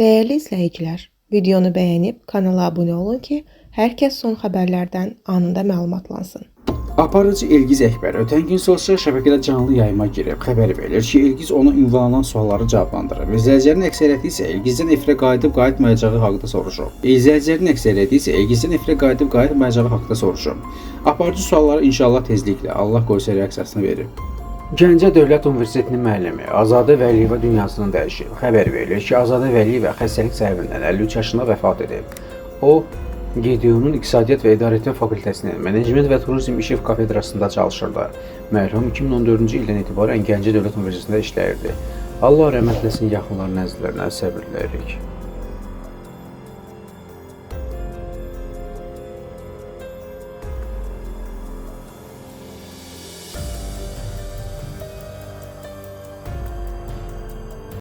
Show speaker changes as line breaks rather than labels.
Dəyərli izləyicilər, videonu bəyənib kanala abunə olun ki, hər kəs son xəbərlərdən anında məlumatlansın.
Aparıcı Elgiz Əkbər ötən gün sosial şəbəkədə canlı yayıma girib. Xəbər verilir ki, Elgiz ona ünvanlanan sualları cavablandırır. İzləyicilərin əksəriyyəti isə Elgizdən efirə qayıdıb qayıtmayacağı haqda soruşub. İzləyicilərin əksəriyyəti isə Elgizdən efirə qayıdıb qayıtmayacağı haqda soruşub. Aparıcı suallara inşallah tezliklə Allah qoysa reaksiyasını verib. Gəncə Dövlət Universitetinin müəllimi Azadə Vəliyeva dünyasını dəyişib. Xəbər verilir ki, Azadə Vəliyeva xəstəlik səbəbindən 53 yaşında vəfat edib. O, GDU-nun İqtisadiyyat və İdarəetmə fakültəsinin Menecment və Turizm işi kafedrasında çalışırdı. Mərhum 2014-cü ildən etibarən Gəncə Dövlət Universitetində işləyirdi. Allah rəhmət eləsin, yaxınlarına, əzizlərinə səbir diləyirik.